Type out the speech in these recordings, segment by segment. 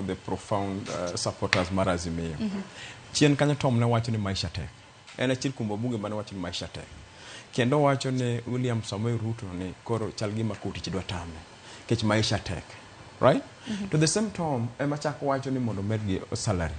of the profound supporters mar Azimio. Chien kanyo Tom ne wacho ni maisha tek. En achiel kuom wabunge mane wacho ni maisha tek. Kendo wacho ni William Samoei Ruto ni koro chal gima koro tich dwa tame. Nikech maisha tek. Right? To the same Tom ema chako wacho ni mondo omedgi salary.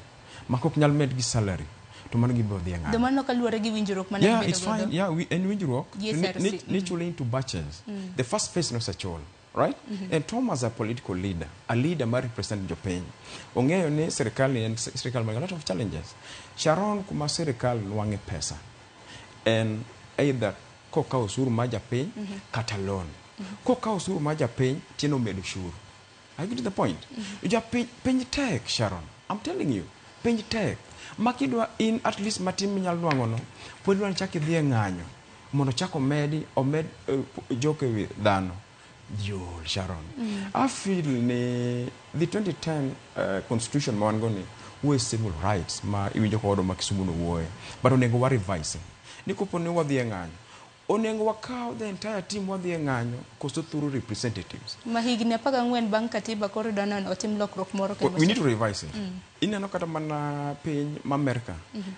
Ma kok nyal medgi salary to mano gibiro dhi e ng'anyo. Do mano kaluwore gi winjruok mane Yeah, gibedo it's fine. godo? Yeah, en winjruok. Gi To ni, SRC. ni chule into batches. The first phase nosechul. Right? And Tom as a political leader, a leader ma represent jopiny, ong'eyo ni sirikal ni en sirikal man gi a lot of challenges. Sharon, kuma sirikal nwang'e pesa en either kokawo osuru mar japiny kata loan. Kokawo osuru mar japiny, tiende omedo osuru. I get to the point. Japiny, piny tek, Sharon. I'm telling you, piny tek. Ma kidwa in at least matin minyalo nwang'o no, pod idwa ni chak idhi e ng'anyo mondo chak omedi omed jok ewi dhano. Dhiol, Sharon. I feel ni the 2010 constitution ma wan go ni wuoyo civil rights ma iwinjo ka wadwa ma Kisumu no wuoye. But onego wa revise. Ni kopo ni wadhi e ng'anyo, onego wakaw the entire team wadhi e ng'anyo koso through representatives. Ma higni 14 bang' katiba koro idwa ni otim lokruok moro kendo. We need to revise it. Ineno kata mana piny ma America,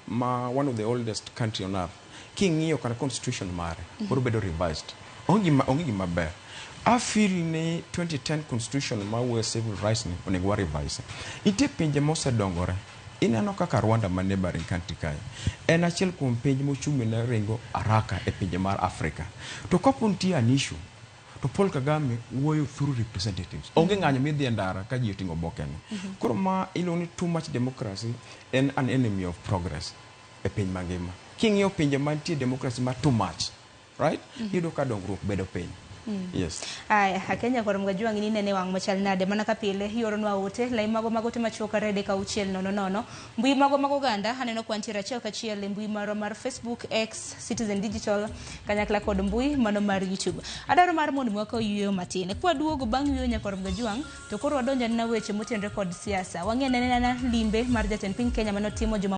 ma one of the oldest country on earth, king'iyo kata constitution mare, koro bedo revised. Onge gima ber. I feel ni 2010 constitution ma wuoyo civil rights ni onego wa revise. Nitie pinje mosedongore. Ineno kaka Rwanda ma neighboring country kae. En achiel kuom piny mochumi ne ringo haraka e pinje mar Africa. To kapo nitie an issue, to Paul Kagame wuoyo through representatives. Onge ng'anyo midhi e ndara ka ji oting'o oboke ni. Koro ma iluongo ni too much democracy en an enemy of progress e piny mangima. King'iyo pinje mantie democracy ma too much, right? Iyudo ka dongruok bedo piny. Yes. Aya, Kenya kod Mgajwang' ni nene wang' machal nade mana ka pile ioronwa ote lai mago mag ote machuok 23600 mbui mago mag oganda aneno ka wantiere achiel kachiel e mbui marwa mar Facebook, X, Citizen Digital kanyakla kod mbui mano mar YouTube. Adwaro mar mondo mi wakaw yueyo matin. Kwaduogo bang' yueyo nyakor Mgajwang' to koro wadonjo anena weche motenore kod siasa. Wang'e anena limbe mar jatend piny Kenya manotimo juma.